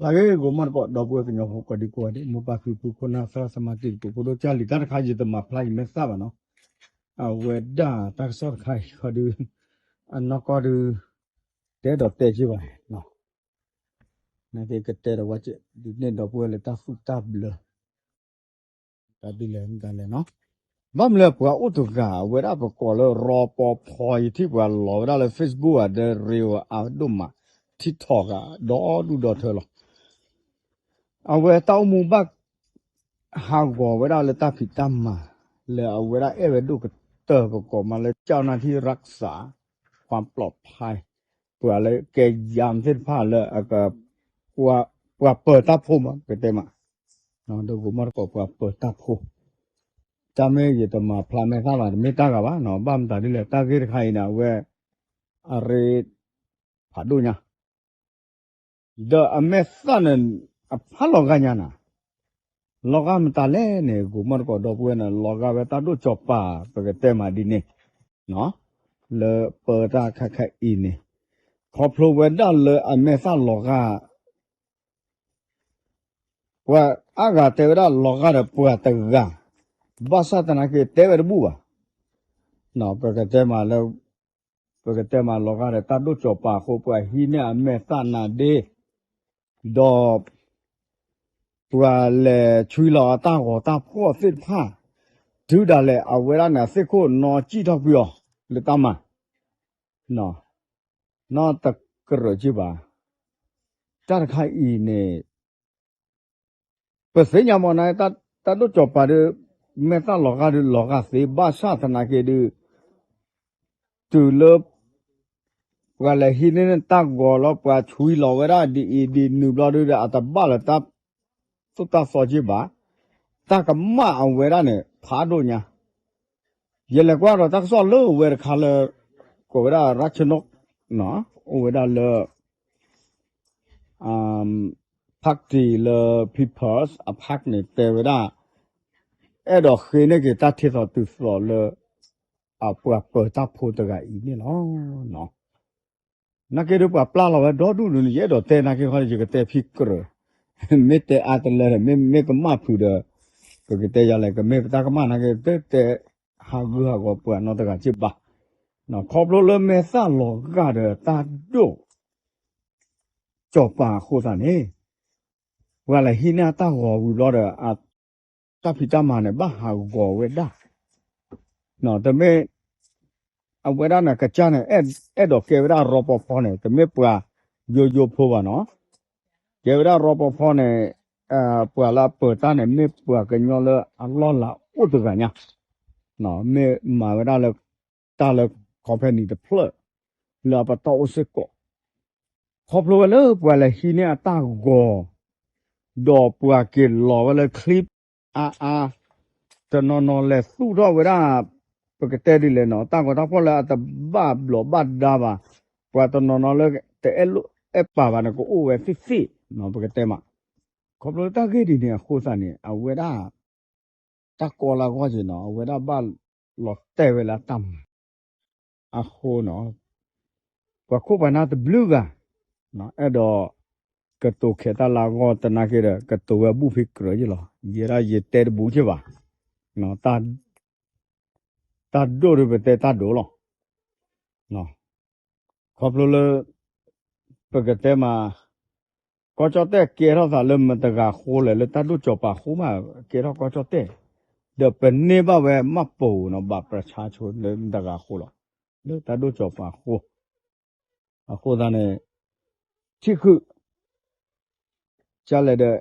အဂ့ၢ်ဂီၤမီၢ်တကိး ဒီပုၢ်ဝဲၢ်ကညီဖိကိးဒံကိးဂၤဒဲး မိၢ်ပၢ်ဖံဖု ခိၣ်နၢ်သရၣ်သမါတံၤသကိး ဖိဒိၣ်ကၢ်လံၤ တၢ်တခါယတမၤဖျါယမဲာ်သၣ်ဘၣ်နီၤ, အဝဲဒၣ်တၢ်ကစီၣ်တခါအံၤဃီဒုး အနီၢ်ကီၢ်ဒုး တဲဒီးတဲက့ၤဘၣ်နီၤ, နာ်က့ကတဲဒီးဝဲက့ၤဒ်န့ၣ် ဒီပုၢ်ဝဲၢ်လၢတၢ်သူၣ်တၢ်ဘျၢ တၢ်ဒ်လဲၣ်မတၤလဲၣ်နီၤ, ဘၣ်မနုၤလၢပှၤအိၣ်တဂၤ အဝဲဒၣ်ပကိးလၢရီပီဖီ ယထံၣ်ပှၤလီၤဝဲဒၣ်လၢ Facebook ဧါ ဒီး reel ဧါ အဒိၣ်မး TikTok ဧါ ဒီဒူၣ်ဒီထၢလီၤ. အဝဲတၢ်အိၣ်မူဘၣ် ဟးဂီၤဝဲဒၣ်လၢတၢ်ဖံးတၢ်မၤ လၢအဝဲဒၣ်အဲၣ်ဝဲဒိၣ်ကတၢၢ် ပကိးမးလၢ เจ้าหน้าที่รักษาความปลอดภัย ပှၤလၢကဲယၤသ့ၣ်တဖၣ်လၢအက ပှၤပၢၤတၢ်ဖိမး ကတဲမး, ဒီးဂီၤမီၢ်တကိးပှၤပၢၤတၢ်ဖိ, တၢ်မ့ၢ်ယတမၤဖျါမဲာ်သၣ်ဘၣ် တမ့ၢ်တၢ်ဂၤဘၣ်နီၤ, ဘၣ်မတၤဒ်လဲၣ် တၢ်ဂ့ၢ်တခါအံၤန့ၣ် အဝဲ အရ့ ဖးဒိၣ်ညါ ဒီးအမဲာ်သၣ်န့ၣ် အဖးလီၤဂာ်ညါနၤ, လီၤဂာ်မတၤလဲၣ်န့ၣ် ဂီၤမီၢ်တကိးဒီပုၢ်ဝဲၢ်န့ၣ် လီၤဂာ်ဝဲတၢ်ဒိၣ်စီၤပၤ ပကတဲမးဒ်န့ၣ်, လၢပၢတၢ်ခဲခဲအံၤန့ၣ်, ခီဖျိဝဲဒၣ်လၢအမဲာ်သၣ်လီၤဂာ် ပှၤအါဂၤတဲဝဲဒၣ်လီၤဂာ်ဒီးပှၤတဂၤ, ဘၣ်ဆၣ်သနာ်က့တဲဝဲတဘူၣ်ဘၣ်, ပကတဲမးလၢ ပကတဲမးလီၤဂာ်ဒီးတၢ်ဒိၣ်စီၤပၤအဃိ ပှၤဟံးန့ၢ်အမဲာ်သၣ်နါဒ့, ဒီး ပှၤလဲၤဆွံလီၤအတၢ်ဂီၤတၢ်ဖှီၣ်သ့ၣ်တဖၣ်, တုၤဒၣ်လဲာ်အဝဲဒၣ်န့ၣ် အသ့ၣ်ခိၣ်နီၢ်စံၣ်ထီၣ်ကွံာ်အီၤ လၢတၢ်မၤ နီတကြၢးက့ဘၣ်, တၢ်တခါအံၤန့ၣ် ပသ့ၣ်ညါမးနၤ တၢ်ဒိၣ်စီၤပၤဒီး မဲာ်သၣ်လီၤဂာ်ဒီးလီၤဂာ်သ့ ဘၣ်ဆၣ်သနာ်က့ဒီး တုၤလၢ ပှၤလဲၤဟံးန့ၢ်တၢ်ဂီၤလီၤ ပှၤဆွံလီၤဝဲဒၣ်ဒ်အံၤဒ်နုၤဘျီဒီး အတဘၣ်လၢတၢ်သိၣ်တၢ်သီက့ဘၣ်, တၢ်ကမၣ်အဝဲဒၣ်န့ၣ် ဖးဒိၣ်ညါ, ယလဲၤကွၢ်ဒီးတၢ်ကစီၣ်လၢဝဲတခါလၢ ကိးဝဲဒၣ် ရၢ်ခၠနိး အိၣ်ဝဲဒၣ်လၢ ဖးတံၢ်လၢ People's အဖးန့ၣ် တဲဝဲဒၣ် အဲၣ်ဒိးဃ့န့ၢ်က့ၤတၢ်ထံၣ်သီတုၤသီလၢ အပှၤပၢၤတၢ်ဖိတဂၤအံၤန့ၣ်လီၤ. နာ်က့ဒီးပှၤပျၢ်လီၤဝဲဒီဒူၣ်န့ၣ် ယအဲၣ်ဒိးတဲနာ်က့ခီ ယကတဲဖံးကြၢး, မ့ၢ်တဲအါတလၢဒီး မ့ၢ်မ့ၢ်ကမၣ်ဖုးဒီး ပကတဲယၤလဲၣ် ကမ့ၢ်ပတၢ်ကမၣ်နာ်က့ တတဲဟးဂူာ်ဟးဂီၤပှၤနီတဂၤက့ဘၣ်. ခီဖျိလၢမဲာ်သၣ်လီၤဂာ်ဒီးတၢ်ဒိၣ် စီၤပၤအဃိသတးန့ၣ် ပှၤလဲၤဟံးန့ၢ်အတၢ်ဂီၤဝံၤဘျီဒီး တၢ်ဖံးတၢ်မၤန့ၣ် ဘၣ်ဟးဂီၤဝဲဒၣ်, တမ့ၢ် အဝဲဒၣ်န့ၣ် ကစၢ်န့ၣ် အဲၣ်ဒိးကဲဝဲဒၣ်ရီပီဖီန့ၣ် တမ့ၢ်ပှၤယိယိဖိဘၣ်နီၤ, ကဲဝဲဒၣ်ရီပီဖီန့ၣ် ပှၤလၢအပၢၤတၢ်န့ၣ် မ့ၢ်ပှၤကညီလၢအလီၢ်လၤအိၣ်တဂၤညါ, မ့ၢ်မၤဝဲဒၣ်လၢ တၢ်လၢ company တဖျၢၣ် လၢအပတီၢ်အိၣ်စ့ၢ်ကီး, ခီဖျိဝဲလၢပှၤလဲၤဟံးန့ၢ်အတၢ်ဂီၤ ဒီးပှၤက့ၤလီၤဝဲလၢ clip အါအါ တနီၤနီၤလဲၤသူၣ်ထီၣ်ဝဲဒၣ် ပကတဲဒ်လဲၣ်နီၤ တၢ်ဂီၤတၢ်ဖှီၣ်လၢအတဘၣ်ဘျီးဘၣ်ဒါဘၣ်, ပှၤတနီၤနီၤလၢတအဲၣ်လိၣ်အဲၣ်ပာ်ဘၣ်န့ၣ် ကအိၣ်ဝဲသ့ၣ်သ့ၣ် ပကတဲမး, ခီဖျိတၢ်ဂ့ၢ်ဒ်န့ၣ်အဃိသတးန့ၣ် အဝဲဒၣ် တၢ်ကီလၢအဂီၢ်က့ၤနီၤ အဝဲဒၣ်ဘၣ်လီၤတဲာ်ဝဲလၢအတၢ်မၤ အဃိနီၤ ပှၤခိၣ်ပှၤနၢ်တဘျုးဂၤ အဲၣ်ဒိး ကတိၤခဲးတၢ်လၢအဂီၢ်တနာ်က့ဒီး ကတိၤဝဲဘူၣ်ဖံးကြၢးယ့ၣ်လီၤ. ယဲဒၣ်ယတဲတဘူးက့ၤဘၣ်, တၢ်ဒိၣ်ဒီးပတဲတၢ်ဒိၣ်လီၤ. ခီဖျိလၢ ပကတဲမး ကီၢ်ကၠီၣ်တဲၣ်ကဲထီၣ်သးလၢမတၤတဂၤအဃိလဲၣ် လၢတၢ်ဒိၣ်စီၤပၤအဃိမး ကဲထီၣ်ကီၢ်ကၠီၣ်တဲၣ်, ဒီးပန့ၢ်ဘၣ်ဝဲမၣ်ပိာ်နီၤ ဘၣ်ပြၤဆါဆိလၢမတၤတဂၤအဃိလီၤ, လၢတၢ်ဒိၣ်စီၤပၤအဃိ, အဃိသတးန့ၣ် ထံၣ်ခုၣ် ကလဲၣ်ဒီး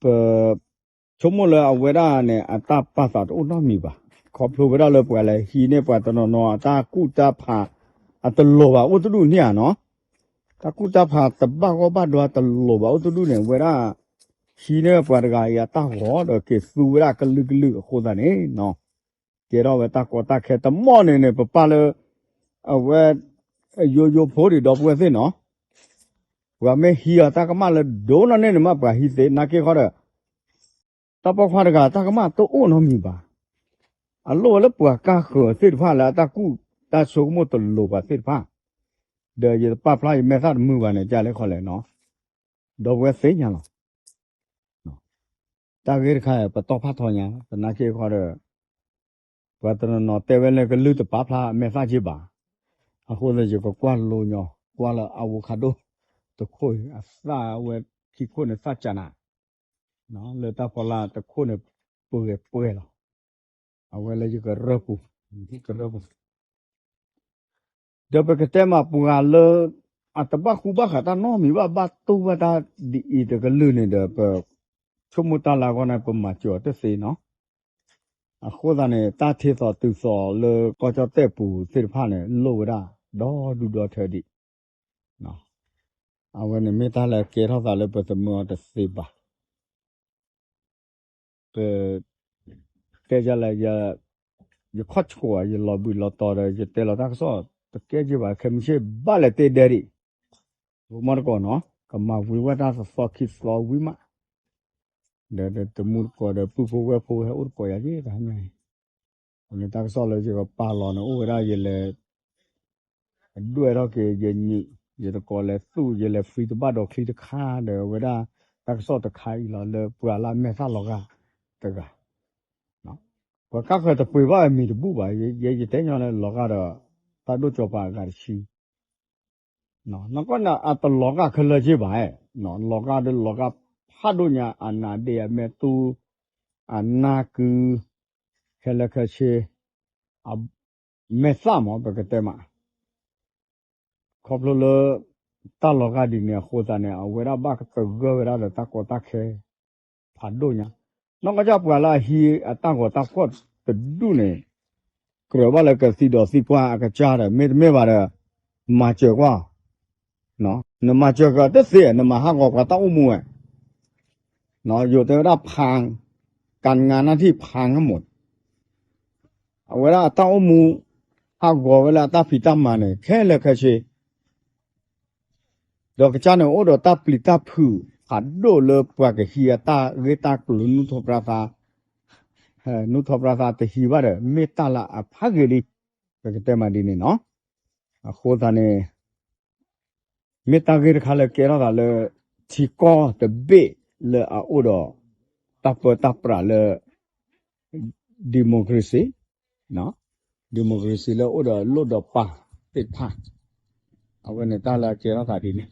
ပ ဆိကမိၣ်လၢအဝဲဒၣ်န့ၣ် အတၢ်ပာ်သးတအိၣ်နီတမံၤဘၣ်. ခီဖျိဝဲဒၣ်လၢပှၤလဲၤဟံးန့ၢ်ပှၤတနီၤနီၤ အတၢ်ကူၣ်တၢ်ဖး အတလိၤဘၣ်အိၣ်တဒူၣ်န့ၣ်ဧါနီၤ, တၢ်ကူၣ်တၢ်ဖးတဘၣ်ဂီၢ်ဘၣ်ဒွါတလိၤဘၣ်အိၣ်တဒူၣ်န့ၣ် ဝဲဒၣ် ဟံးန့ၢ်ပှၤတဂၤအံၤအတၢ်ဂီၤဒီးက့ၤသူဝဲဒၣ်ကလုာ်ကလုာ်အဃိသတးန့ၣ် ကဲထီၣ်ဝဲတၢ်ကီတၢ်ခဲတမီၢ်န့ၣ်န့ၣ် ပပၢ်လၢ အဝဲ ယိယိဖိဒံးဒီပုၢ်ဝဲၢ်သ့ၣ်နီၤ, ပှၤမ့ၢ်ဟံးအီၤတၢ်ကမၣ်လၢဒိၣ်နီၢ်န့ၣ်န့ၣ်မး ပှၤဟံးသ့နာ်က့ခီဒီး တၢ်ပိာ်ခွါတဂၤတၢ်ကမၣ်တအိၣ်နီတမံၤဘၣ်. အလိၣ်ဝဲလၢပှၤကါဃၢၤသ့ၣ်တဖၣ်လၢအတၢ်ကူၣ်တၢ်ဆိကမိၣ်တလိၤပှၤသ့ၣ်တဖၣ်, ဒီးယတပာ်ဖျါယမဲာ်သၣ်တမုာ်ဘၣ်န့ၣ် ကလဲၣ်ခီလဲၣ်နီၤ, ဒီပုၢ်ဝဲၢ်သ့ၣ်ညါလီၤ. တၢ်ဂ့ၢ်တခါ ပတီၢ်ဖးထီညါ သနာ်က့ခီဒီး ပှၤတနီၤနီၤတဲဝဲလၢကလုၢ်တပာ်ဖျါအမဲာ်သၣ်က့ဘၣ်. အဃိသတးယကကွၢ်လိၤညီ ကွၢ်လၢ avocado တခိၣ်အံၤ အသၣ်ဝဲခံခိၣ်န့ၣ်သၣ်ကနၤ လၢတၢ်ဖီလာ်တခိၣ်န့ၣ် ပှဲၤပှဲၤလီၤ. အဝဲလၢယကရၢၢ်ပူၤ, ကရၢၢ်ပူၤ ဒီးပကတဲမးပှၤလၢ အတဘၣ်ဃူဘၣ်ဃးတၢ်နီတမံၤဘၣ် ဘၣ်တူၢ်ဘၣ်တၢ်ဒ်အံၤတကလုာ်န့ၣ်ဒီး ပဆိကမိၣ်တၢ်လၢအဂီၢ်န့ၣ် ပမၤစၢၤအီၤတသ့နီၤ. အဃိသတးန့ၣ် တၢ်ထ့သိးတုၤသိးလၢကီၢ်ကၠီၣ်တဲၣ်ပူၤသ့ၣ်တဖၣ်န့ၣ် လိၣ်ဝဲဒၣ်ဒီဒူၣ်ဒီထၢဒံး. အဝဲန့ၣ်မ့ၢ်တၢ်လၢကဲထီၣ်သးလၢပသမၢအီၤတသ့ဘၣ်. ပ တဲယလဲၣ်, ယခီၣ်ဆှိၣ် ယလီၤဘှံးလီၤတီၤဒီး ယတဲလီၤတၢ်ကစီၣ်တကဲက့ဘၣ် ခဲမုၢ်ဆ့ၣ်ဘၣ်လဲၤတ့ၢ်ဒဲးဒံး, ဂိၤမီၢ်တကိးနီၤ ကမၤဝံၤဝဲတၢ်သီခံသီဝံၤမး, ဒီးတမူတကိးဒီး ပုၢ်ဖိဝဲၢ်ဖိဟဲအိၣ်တကိးယၤက့ တဟါညါအံၤ, အန့ၣ်တၢ်ကစီၣ်လၢယကပာ်လီၤန့ၣ် အိၣ်ဝဲဒၣ်ယလဲၤ ဒွဲၣ်ထီၣ်က့ၤယနံၤ, ယတကိးလဲၤသူၣ် ယလဲၤ free တဘၣ်ဒီးချံတခါဒီး အဝဲဒၣ်တၢ်ကစီၣ်တခါအံၤလီၤ လၢပှၤလၢအမဲာ်သၣ်လီၤဂာ်တဂၤ, ပှၤကါဃၢၤတပှ့ၤဘၣ်အမံၤတဘူၣ်ဘၣ်, ယဲယတဲညီလၢလီၤဂာ်ဒီး တၢ်ဒိၣ်ကၠီၤပၤအဂၤတဆံ, နီၢ်ကီၢ်န့ၣ် အတလီၤဂာ်ခဲလၢာ်က့ဘၣ်, လီၤဂာ်ဒီးလီၤဂာ်ဖးဒိၣ်ညါ အနါဒ့အမဲာ်သူ, အနၢ်ကု, ခဲလၢာ်ခဲဆ့, အမဲာ်သၣ်မး ပကတဲမး ခီဖျိလၢ တၢ်လီၤဂာ်ဒ်န့ၣ်အဃိသတးန့ၣ် အဝဲဒၣ်ဘၣ်ကသဂၢၢ်ဝဲဒၣ်ဒီးတၢ်ကီတၢ်ခဲ ဖးဒိၣ်ညါ, နီၢ်ကီၢ်ပှၤလၢအဟံးအတၢ်ဂီၤတၢ်ဖှီၣ်တဒူၣ်န့ၣ် ကြၢးဘၣ်လၢကသံဒီးသံကွၢ်အကစၢ်ဒီး မ့တမ့ၢ်ဘၣ်ဒီး မၤစၢၤကွၢ်, နမၤစၢၤကတသ့ နမၤဟးဂီၤပှၤတၢ်အိၣ်မူဝဲ, ယိၤတဲဝဲဒၣ်ဖး, ကနါနၢ်ထံၣ်ဖးငါမး အဝဲဒၣ်အတၢ်အိၣ်မူ ဟးဂီၤဝဲလၢအတၢ်ဖံးတၢ်မၤန့ၣ် ခဲလၢာ်ခဲဆ့, ဒီးကစၢ်န့ၣ်အိၣ်ဒီးတၢ်ပျံၤတၢ်ဖုးဖးဒိၣ်လၢပှၤကဟံးအတၢ်ဂ့ၢ်တၢ်ကျိၤ နူၢ်ထီၣ်ပြါသါ, နူၢ်ထီၣ်ပြါသါတဟံးဘၣ်ဒီး မ့ၢ်တၢ်လၢအဖးဂ့ၤလံ, ပကတဲမးဒ်န့ၣ်နီၤ, အဃိသတးန့ၣ် မ့ၢ်တၢ်ဂ့ၢ်တခါလၢကဲထီၣ်သးလၢ ထံကီၢ်တဘ့ၣ်လၢအအိၣ်ဒီး တၢ်ပၢတၢ်ပြးလၢ democracy, democracy လၢအိၣ်ဒီးလိၣ်ဒီးပၢ်သ့ၣ်တဖၣ်, အဝဲန့ၣ်တၢ်လၢကဲထီၣ်သးဒ်န့ၣ်,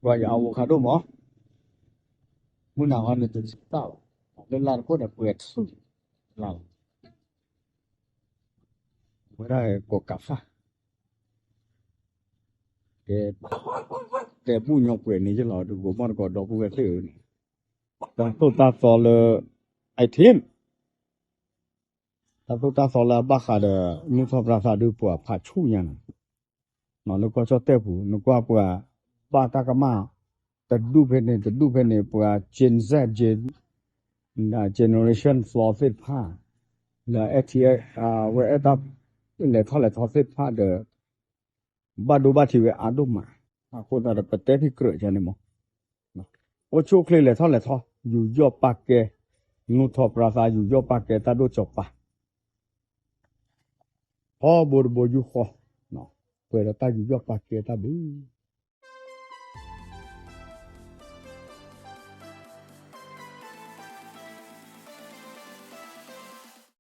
ပှၤယ avocado မး, မုၢ်နၤဟီန့ၣ်တစံးတၢ်ဘၣ်, လၢလါတခိၣ်န့ၣ်ပှဲၤထူၣ်လၢ်လီၤ, ဝဲဒၣ်ကိးကးဖၣ် တဲဘူၣ်ညီပှဲၤန့ၣ်ယလီၤ ဒုးဂိၤမီၢ်တကိးဒီပုၢ်ဝဲၢ်သ့ၣ်ဧၢန့ၣ်, တၢ်သိၣ်တၢ်သီလၢ item, တၢ်သိၣ်တၢ်သီလၢအဘၣ်ဃးဒီး နူၢ်ထီၣ်ပြါသါဒုးပှၤဖးဆူၣ်ညါန့ၣ်, လၢကီၢ်ကၠီၣ်တဲၣ်ပူၤ နကွၢ်ပှၤ ဘၣ်တၢ်ကမၣ် တဒူၣ်ဖဲန့ၣ် တဒူၣ်ဖဲန့ၣ် ပှၤ Gen Z, Gen, generation four သ့ၣ်တဖၣ်, လၢ FTX ဝဲအဲၣ်တၢ် လဲၤထီၣ်လဲၤထီသ့ၣ်တဖၣ်ဒီး ဘၣ်ဒိဘၣ်ထံးဝဲအါဒိၣ်မး, အဃိသတးဒီး ပတဲဖံးကြၢးယၤန့ၣ်မး, အိၣ်ဆူၣ်အိၣ်ချ့လဲၤထီၣ်လဲၤထီ, ယူးယီၣ်ပာ်ကဲ, နူၢ်ထီၣ်ပြါသါ ယူးယီၣ်ပာ်ကဲတၢ်ဒိၣ်ကၠီၤပၤ, ထီဘိတဘိယူၢ်ဃီ, ပှဲၤဒီးတၢ်ယူးယီၣ်ပာ်ကဲတၢ်ဘျုး